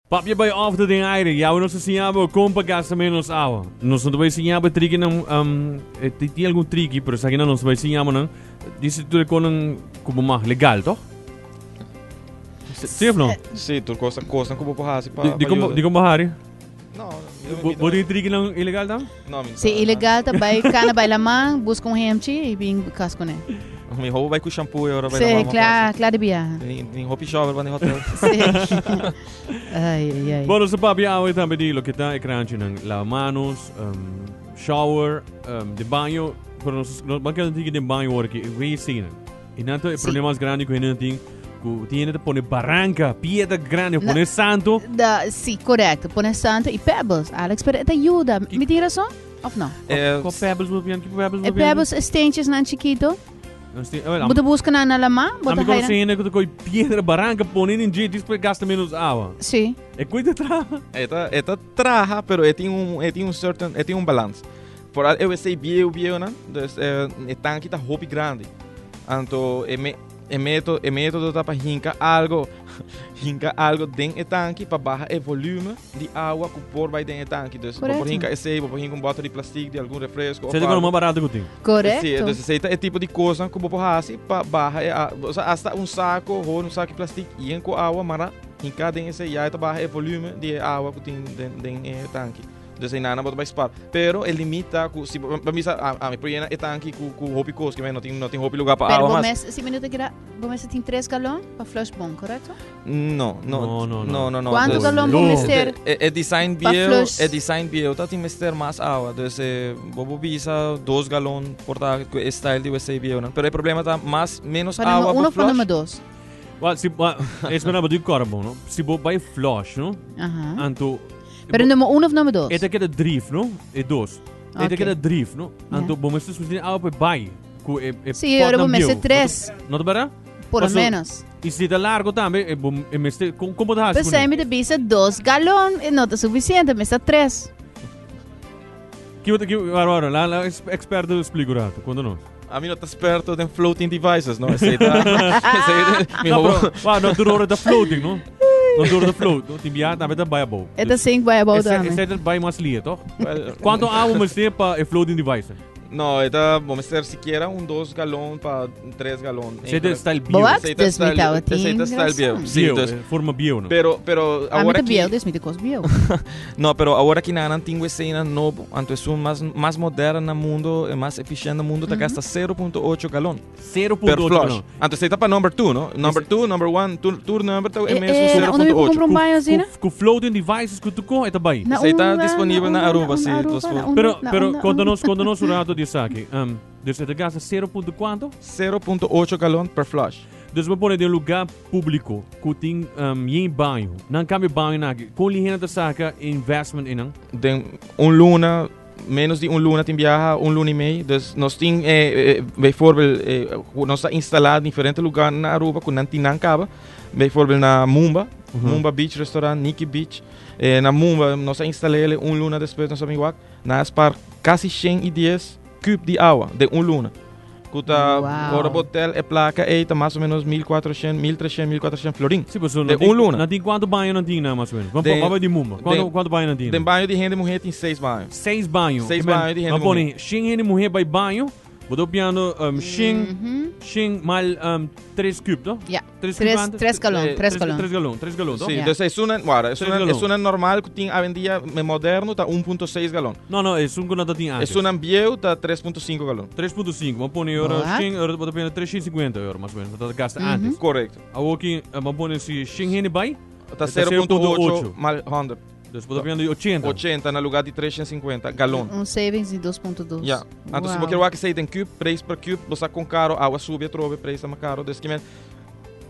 Papia bai off ta den aire. Yawe nos a siña bo kon pa gasta menos awa. Nos no ta bai siña bo trikinan, um, eh, ti- tin algun triki, pero esakinan nos ta bai siña bo nan. Dice tur e konan ku bo mag legal, toch? Sí of no? Sí, tur kos kosnan ku bo por hasi pa Di, di pa kon, yuda. di kon bo hari? No, Bo, bo tin trikinan ilegal dan? No, mi no Si sa. ilegal ta bai kana bai laman, buska un hemchi i bin kas kuné. Mi hopi bai ku shampoo e ora bai Sí, laman kla, kla di biaha. Tin hopi shower ban di hotel. Sí. Ai, ai, ai. Bueno, so papia awe tambe di loke ta e kranchinan. Lava manos, um, shower, um, de baño. Pero nos, nos ban keda tiki den baño ora ki WC-nan. I nan ta e Sí. problema mas grandi ku hende tin, ku tin hende ta pone baranka, piedra grandi, Na- pone santo. Da, sí, correcto. Pone santo y pebbles, Alex, pero e ta yuda. Mi tin razón? Of no? Ko pebbles bo pian? Ki pebbles bo E pian? pebbles steentjes nan chikito. Bo ta busca nan na lama, bo ta Ami haira. conoce hende ku ta koi piedra baranka pone den dje djis pa gasta menos awa. Sí. E koi ta traha. E ta, e ta traha, pero e tin un, e tin un certain, e tin un balans. Vooral e wc bieu bieu nan, dus eh, e tanki ta hopi grandi. Anto e me, e meto, e metodo ta pa hinka algo, hinka algo den e tanki pa baha e volume di awa ku por bai den e tanki. Dus bo por Correcto. hinka esei, bo por hinka un boter di plastic di algun refresco of Esei ta algo. mas barato ku tin. Correcto. Sí, dus esei ta e tipo di kosnan ku bo por hasi pa baha e a, o sea, hasta un sako, hoor un saki plastic yen ku awa, mara hinka den esei ya e ta baha e volume di e awa ku tin den, den e tanki. Dus einan bo ta bai spar. Pero e limit ta ku si bo bisa a a mi por yena e tanki ku ku hopi kos ke no tin no tin hopi lugar pa Pero awa bo mas. mes, si mi no ta kira, bo mester tin tres galon pa flush bon, korekto? No, no, No, no, no. no, no, no. Kuantu Dus galon bo No. mester? e, e design Pa bieu, flush. e design bieu ta tin mester mas awa. Dus e bo bo bisa dos galon por ta ku e style di wc bieu nan. Pero e problema ta mas menos Pa nummer awa uno bo of pa flush. nummer dos? Wel, si, wel, espera, bo di kòrda bon, no? Si bo bai flush, no? Aha. Anto Pero nummer uno of nummer dos? E ta keda drief, no? E dos. E ta Ok. keda drief, no? Anto Ja. bo mester suficiente awa pa e bai ku e e Sí, ora bo potnan mester bieu. tres. No ta berdad? Por lo Paso- menos. I si ta largo tambe, e bo e mester kon kon bo ta hasi Pesei kuné? mi ta bisa dos galon e no ta suficiente, mester tres. Ki bo ta ki wara wara, la la experto splika un rato, konta nos. Ami no ta experto den floating devices, no? Esei ta esei mi No, hobo. pero, wa, no tur ora ta floating, no? No tur ora ta float, no? Tin bia tambe ta bai abou. E ta sink bai abou tambe. Esei ta bai mas lie, toch? Well, Kuanto awa mester pa e floating device? No, e ta bo mester sikiera un dos galon pa tres galon. Esei ta style bieu. Boa, Esei ta dus mi style- tabatin esei ta style bieu. razon. Sí, Bieu, dus eh, forma bieu, no? Pero, pero A mi awor ta aki bieu, dus mi ta kos bieu. No, pero awor aki nan tin wc-nan nobo, anto esun mas mas moderno na mundo, e mas eficiente na mundo, ta gasta 0.8 galon 0.8 per flush. galon. Anto esei ta pa number 2, no? Number 2, number 1, tur tur number ta e Eh, mesun eh, na unda mi por 0.8. compra un baño asina? Ku floating devices ku tuko e ta bai. Na Esei ta unda, disponibel na unda, Aruba, unda, sí, Aruba, dos na por- unda, Pero, na pero unda, konta unda. nos, konta nos un rato di esaki. Um, dus e ta gasta 0 punto kuanto? 0.8 galon per flush. Dus bo pone den un lugá públiko ku tin um, yen baño. Nan kambia baño na aki. Kon lihena ta saka investment einan? Den un luna, menos di un luna tin biaha, un luna y mei. Dus nos tin, eh, eh, bijvoorbeeld, eh, nos ta instalá diferente lugar na Aruba ku nan tin nan kaba. Bijvoorbeeld na Mumba, Mumba Beach Restaurant, Nikki Beach. Eh, na Mumba nos a instal'é un luna despues nos a bin wak. Nan a spar casi 110 cube di awa den un luna. Ku ta Wow. ora bo tel e placa ei ta mas o menos 1400, 1300, 1400 florin. Sí, paso Den nan tin, un luna. nan tin kuantu baño nan tin nan mas o menos? Vamos Den- vamos di Mumba. Kuantu den- kuantu baño nan tin? Den baño di hende muher tin seis baño. Seis baño. Seis Ke men, baño di hende Nan pone shen hende muher bai baño. Bo ta piando um, shen, Mhm. shen mal um, tres cube, to? Ja. Tres cube Tres, antes? tres galon, Eh, tres galon. Tres galon, tres galon, to? Sí, Ja. dus es una, guarda, es Tres una, galon. es una normal ku tin awendia me moderno ta 1.6 galon. No, no, es un ku nan ta tin antes. Es una bieu ta 3.5 galon. 3.5, bo pone euro, Wat? shen euro, bo ta piando 350 euro, mas o menos. Bo ta gasta antes. Correcto. Awor ki, eh, bo pone si shen hende bai, Ta Ta 0.8 0.8 mal 100. dus bo ta piando 80. 80 na lugar di 350 galon. Un savings di 2.2. Ja. Anto si bo Wow. kier wak esei den cube, prijs per cube, bo sa kon karo, awa subi atrobe, prijs ta mas karo. Dus ki men,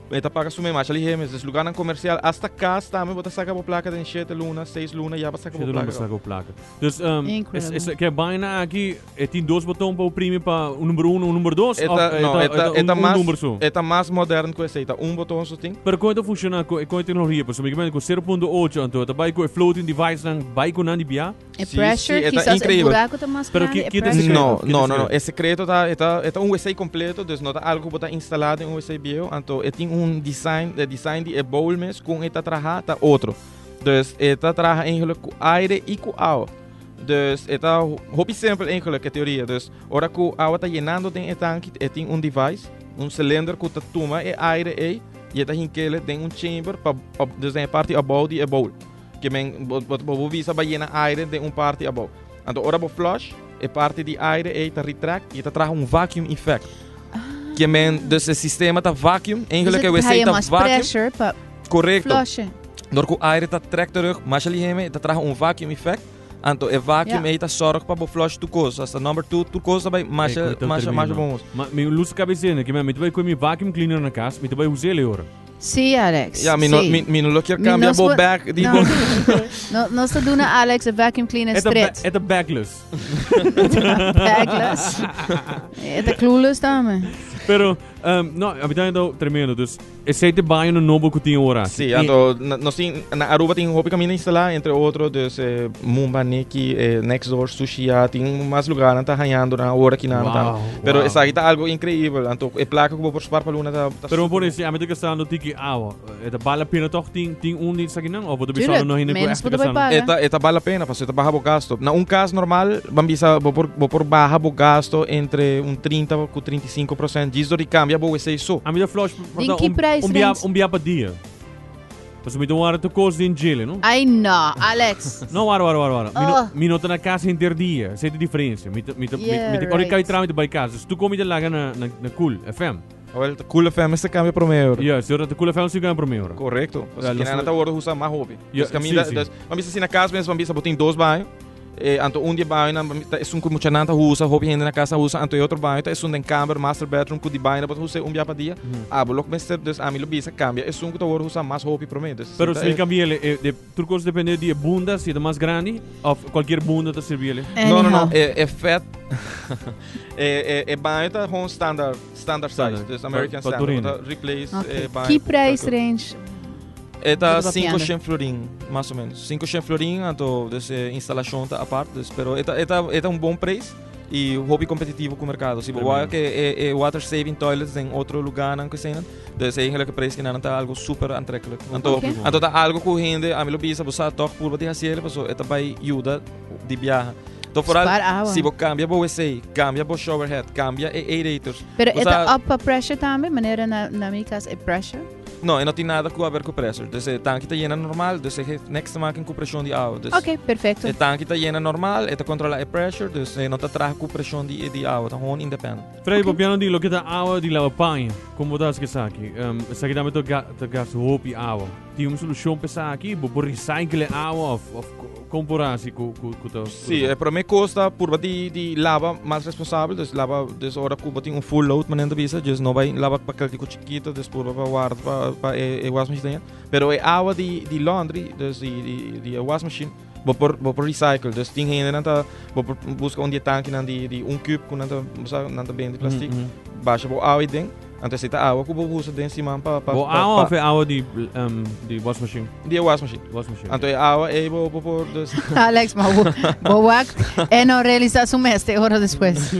e ta paga su mes masha lihé mes. Dus lugarnan komersial, hasta kas tambe bo ta saka bo plaka den shete luna, seis luna, ya bo saka bo Shete luna plaka. bo saka bo plaka. Dus, um, Incredible. es, es, ke baina aki, e tin dos boton pa oprimi pa un number uno, un number dos? E Of ta, e no, ta, e e ta, ta e ta un, un mas, number so? e ta mas modern ku esei, ta un boton so tin. Pero kon e ta funciona ku e kon e teknologia? Pasobra mi ke mende ku 0.8 anto e ta bai ku e floating device nan bai ku nan di bia. E Sí, pressure, sí, e ta quizás e increíbel. buraco ta mas Pero grande, ki- e ki ta pressure. secreto? No, Ki ta no, no, no. secreto? E secreto ta, e ta, e ta un WC completo, dus no ta algo ku bo ta instalá den un WC bieu. Anto e tin un design, e design di e bowl mes, kon e ta traha, ta otro. Dus e ta traha eigenlijk ku aire i ku awa. Dus e ta hopi simpel eigenlijk e teoria. Dus ora ku awa ta yenando den e tanki, e tin un device, un cilinder ku ta tuma e aire ei i e ta hinkele den un chamber pa, pa dus den e parti abou di e bowl. Ke men bo bo bo bisa ba yena aire den un parti abou. Anto ora bo flush, e parti di aire ei ta retract i e ta traha un vacuum effect. Ke men dus e sistema ta vacuum, eigenlijk e Dus wc het ta mas vacuum. pressure pa Correcto. flushen. Door ku aire ta trek terug, masha liheme, e ta traha un vacuum effect. Anto e vacuum Ja. ei ta zorg pa bo flush tur kos. Hasta number two, tur kos ta bai masha, Ei, koito masha, masha tremendo. bon. Ma mi luz cabecena, que mi te bai mi vacuum cleaner na casa, mi te bai usar ele ora. Sí, Alex. Ja, mi no, sí. mi, mi no lo kier Mi cambia no bo spo- back di No. bo. No, nos ta duna Alex a vacuum cleaner Eta stret. eta backless. Bagless. Eta clueless dame. Pero no, a mi tá tremendo. Dus esse te banho no novo que tinha ora. Sí, anto nos tin na Aruba tin hopi camina instala, entre otro, dus Mumba, Nikki, Next Door, Sushi, ya, tin mas lugar nan ta hanyando na ora ki nan ta. Wow, Pero wow. esaki ta algo increíble, anto e placa ku bo por spaar pa luna ta Pero super por esse, a mi te gastando tiki awa. Eta bala pena toch tin un di saki não? Ou boto Tuurlijk, bisando no hine ku menos echt bo te gastando. paga. Eta vale la pena, paso eta baja bo gasto. Na un cas normal, ban bisa, bo por baja bo gasto entre un 30 ku 35%. Diz dor di cambia bo WC so. A mi de flush Din ki prijs um range? um bia pa dia. Mas mi don't want to cos din gele, no? Ai no, Alex. No, wara, wara, wara, wara. Mi no, Oh. mi no ta na casa inter dia. Sei de diferença. Mi mi mi Yeah, mi ora right. kai tramite bij casa. Dus tu come de laga na Cool FM. Wel, Cool FM este cambia promedio. Ja, se ora Cool FM se ganha promedio. Correcto. Ja, Ja, los- que nada wordo usa mais hobby. Ja, Dus caminda, sí, sí. dus, ban bisa si na casa mesmo, ban bisa botin dos banho. Anto un dia banho, na, ta, es un ku mucha nanta usa, hobby hende na casa usa, anto e otro banho, ta es un den kamer, master bedroom, ku di banho, bot usa un dia pa dia. Ah, bo lok mester, dus a mi lo bisa cambia, es un ku ta wordo usa mas hobby promedio. Dus, Pero ta, se cambia ele, de trucos depende de bunda, se é mais grande, of qualquer bunda ta servir ele. No. Anyhow. É vet. É banho tá com standard size, Standard. dus American Pa- pa standard. Torino. Bota replace Ok. banho. Ki price range? É tá Tudo 5 papiando. 100 florin, mais ou menos. 5 100 florin, então, dus instalação tá à parte, dus, pero é um bom preço e hobby competitivo com o mercado. Se Tremendo. você que é water saving toilets em outro lugar não que seja, dus eigenlijk prijs que não tá algo super aantrekkelijk. Então, Ok. então tá algo que rende, a mim lo bisa, você toch por wat die paso, é também ajuda de viajar. Então, vooral Spaar awa. se você cambia bo WC, cambia bo shower head, cambia e aerators. Pero Bo eta sa- up pa pressure tambe, manera na mi cas e pressure. No, e não tem nada a ver com pressure. Dus o tanque tá llena normal, dus heeft niks te maken com pressão de água. Dus Ok, perfecto. O tanque tá llena normal, e tá controla a pressure, dus não tá traga com pressão de água, tá gewoon independent. Freddy, okay. piano di lo che da awa di lava panha, como das que saki. Saki dame to ga to gas hopi awa. Ti uma solução per saki, bo por recycle awa of comporasi ku ku ku to. Sim, é para mim custa por de lava mais responsável, dus lava, dus ora cuba tem um full load, mas não bisa, dus não vai lava para aquele tipo chiquito, dus por para guarda para para e wash machine. Pero é água de laundry, dus de wash machine, vou por recycle, dus tem gente não tá, vou por busca um de tanque não de um cube com não tá, não tá bem de plástico, baixa bo água e den. Antes tá água que vou usar den cima pa Bo pa, awa pa, of awa di wash machine. de wash machine. Wash machine. Anto é água e vou por dus Alex, maar bo wak e no realisa su meste ora después.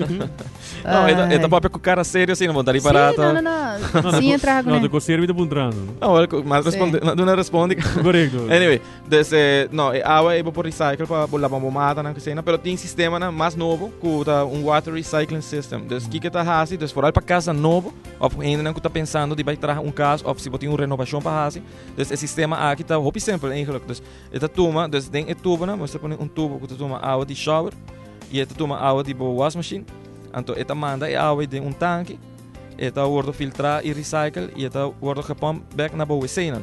Não, é papel com cara sério assim, não vou dar parado. Sí, no. Sí, entra No, con to serve de puntrando. No, wel, maar Sí. responde, no, no responde. Correcto. Anyway, dus no, água é por recycle para lavar mata na cena, pero tem sistema na mais novo que tá um water recycling system. Dus que tá hasi, dus vooral para casa novo, of ainda não que tá pensando de vai trazer um caso of se botin uma renovação para hasi. Dus o sistema aqui tá hopi simpel eigenlijk. Dus het toma, dus den het tubo na, você põe um tubo que toma água de shower e het toma água de bo wash machine. Então het manda e água de um tanque, het wordt filtrar e recycle e het wordt gepompt back naar bo wc nan.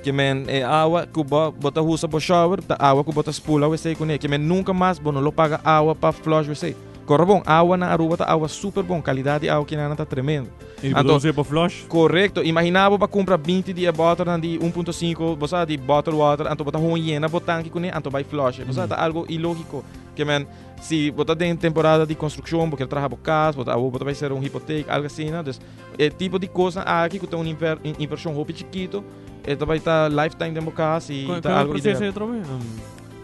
Que men é água que bo bota usa bo shower, ta água que bota spula wc com que men nunca mais bo não lo paga água para flush wc. Corre bom, água na Aruba tá água super bom, qualidade de água que na tá tremendo. E Anto- você para flush. Correcto. Imaginava para comprar 20 de bottle dan die 1.5, você de bottle water, anto botar um hiena botar aqui com anto vai flush. Você tá algo ilógico. Que men se botar em temporada de construção, porque trabalha por casa, botar botar vai ser um hipoteca, algo assim, né? Dus é tipo de coisa aqui que tem uma inversão roupa chiquito, é vai estar lifetime de casa e Qual tá é o algo processo ideal. aí, Trome?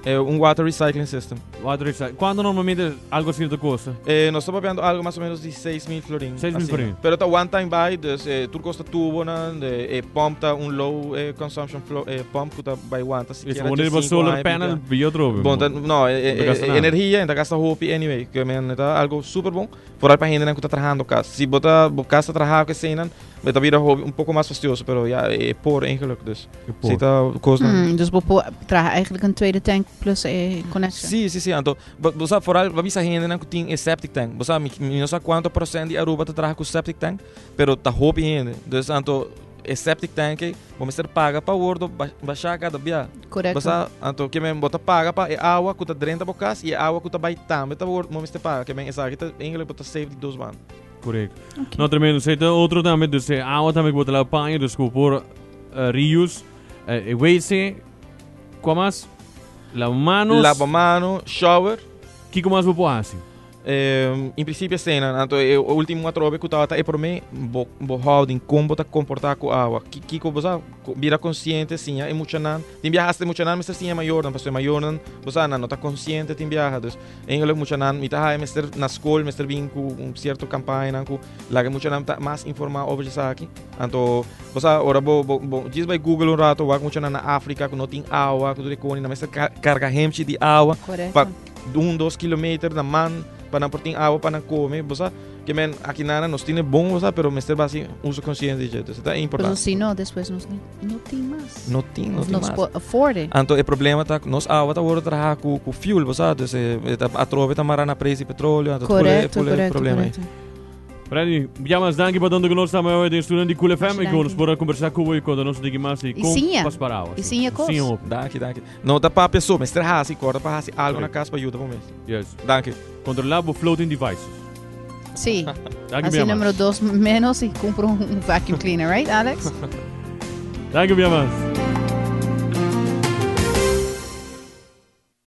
Un water recycling system. Water recycling. Cuanto normalmente algo asina ta costa? Nos ta papiando algo mas o menos di 6.000 florin. 6.000 Asina. florin. Pero ta one time buy, dus tur cos ta tubonan, de, e pump ta un low consumption flow, pump cu ta bay wanta E sikiera si bo riba 5 solar aña, panel, 20 aña. bi otro. Bon, ta, no, No ta gasta nada. energia, en ta gasta hopi anyway. Ke men, ta algo super bon. Vooral pa hendenan cu ta trahando cas. Si bo ta, bo cas ta traha cu eseinan, e ta bira hopi un poco mas fastioso, pero ja, e por eigenlijk, dus. E por. Si ta cosnan. Dus bo por traha eigenlijk een tweede tank plus e connection. Si, si, si. Anto, bo, bo sa vooral, bo bisa hendenan cu tin e septic tank. Bo sa, mi, mi no sa cuanto procent di Aruba ta traha cu septic tank, pero ta hopi hende. Dus anto, e septic tank ei, bo mester paga pa wordo basha cada bia. Correcto. Bo sa, anto ke men bo ta paga pa e awa ku ta drenta bo kas i e awa ku ta bai tambe ta wor, bo mester paga. Ke men esaki ta eigenlijk bo ta save di dos banda. Correcto. Ok. No, tremendo. Sei ta otro tambe, dus e awa tambe ku bo ta lava paña, dus ku por reuse. E WC, kua mas? Lava manos. Lava mano, shower. Kiko mas bo por hasi? In principio esena, anto e ultimo atrobe ku tabata e prome, bo bo houding, kon bo ta komportá ku awa. Ki kiko bo sa, bira konsiente, siña e muchanan. Tin biaha hasta e muchanan mester siña e mayornan, pasobra e mayornan, bo sa, nan no ta konsiente tin biaha. Dus, eigenlijk muchanan, mi ta haña mester na skol mester bin ku un sierto kampañanan ku laga e muchanan ta mas informá over esaki. Anto, bo sa, ora bo bo bo djis bai Google un rato, wak muchanan na Afrika ku no tin awa, ku tur e koni, nan mester karga hemchi di awa pa un dos kilometer na man pa nan por tin awa pa nan come, bo sa, ke men aki nana nos tine bon, bo sa, pero mester basi uso consciente di dje, entonces ta importante. Pero si no, despues nos no tin mas. No tin, no tin Nos mas. por afford it. Anto e problema ta nos awa ta wordo traha cu cu fuel, bo sa, dus e ta atrobe ta mara na prijs di petroleo, anto Correcto, ful e correcto, problema ei. correcto. Freddy, ya mas danki pa tanto ku nos ta awe den studio di Cool FM. Masha I ku nos danki. por a kombersá ku bo i konta nos un tiki mas di I kon siña. pa spara awa. I siña kos. Siña hopi. Danki, danki. No ta papia so, mester hasi, korda pa hasi algo na kas pa yuda bo mes. Yes. Danki. Kontrolá bo floating devices. Sí. Danki Así bia mas. número dos menos y compro un vacuum cleaner, right, Alex? Danki bia mas.